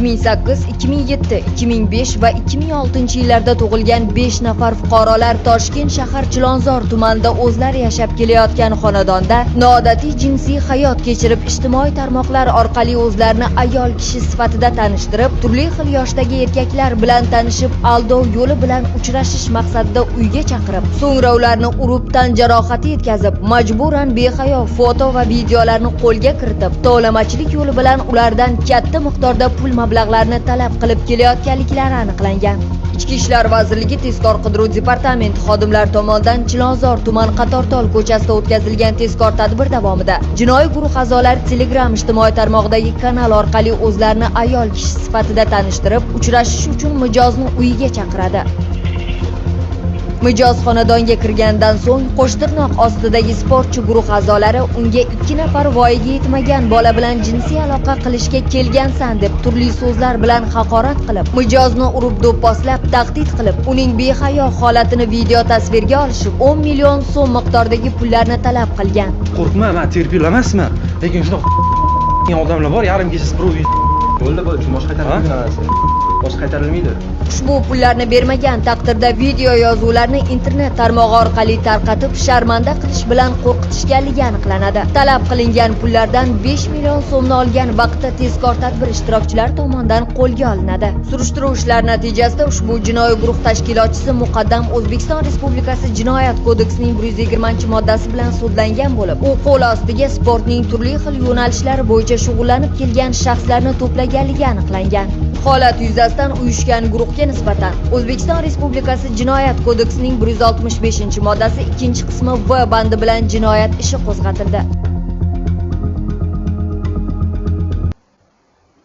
2008, 2007, 2005 va 2006 yillarda tug'ilgan 5 nafar fuqarolar Toshkent shahar Chilonzor tumanida o'zlari yashab kelayotgan xonadonda noodatiy jinsiy hayot kechirib, ijtimoiy tarmoqlar orqali o'zlarini ayol kishi sifatida tanishtirib, turli xil yoshdagi erkaklar bilan tanishib, aldov yo'li bilan uchrashish maqsadida uyga chaqirib, so'ngra ularni urib, tan jarohati yetkazib, majburan behayo foto va videolarni qo'lga kiritib, tovlamachilik yo'li bilan ulardan katta miqdorda pul mablag'larini talab qilib kelayotganliklari aniqlangan. Ichki ishlar vazirligi tezkor qidiruv departamenti xodimlari tomonidan Chilonzor tuman Qatortol ko'chasida o'tkazilgan tezkor tadbir davomida jinoiy guruh a'zolari Telegram ijtimoiy tarmog'idagi kanal orqali o'zlarini ayol kishi sifatida tanishtirib, uchrashish uchun mijozni uyiga chaqiradi. Mijoz xonadonga kirgandan so'ng qo'shtirnoq ostidagi sportchi guruh a'zolari unga ikki nafar voyaga yetmagan bola bilan jinsiy aloqa qilishga kelgansan deb turli so'zlar bilan haqorat qilib, mijozni urib do'pposlab, tahdid qilib, uning behayo holatini video tasvirga olishib, 10 million so'm miqdoridagi pullarni talab qilgan. Qo'rqma, man терпила emasman, lekin shunaqa odamlar bor, yarim kechasi birov Bo'ldi, bo'ldi, boshqa qaytarilmaydi narsa. Boshqa qaytarilmaydi. Ushbu pullarni bermagan taqdirda video yozuvlarni internet tarmog'i orqali tarqatib, sharmanda qilish bilan qo'rqitishganligi aniqlanadi. Talab qilingan pullardan 5 million so'mni olgan vaqtda tezkor tadbir ishtirokchilari tomonidan qo'lga olinadi. Surishtiruv ishlari natijasida ushbu jinoiy guruh tashkilotchisi muqaddam O'zbekiston Respublikasi Jinoyat kodeksining 120-moddasi bilan sudlangan bo'lib, u qo'l ostiga sportning turli xil yo'nalishlari bo'yicha shug'ullanib kelgan shaxslarni to'plaganligi aniqlangan. Holat yuzasidan uyushgan guruhga nisbatan O'zbekiston Respublikasi Jinoyat kodeksining 165-moddasi 2-qismi V bandi bilan jinoyat ishi qo'zg'atildi.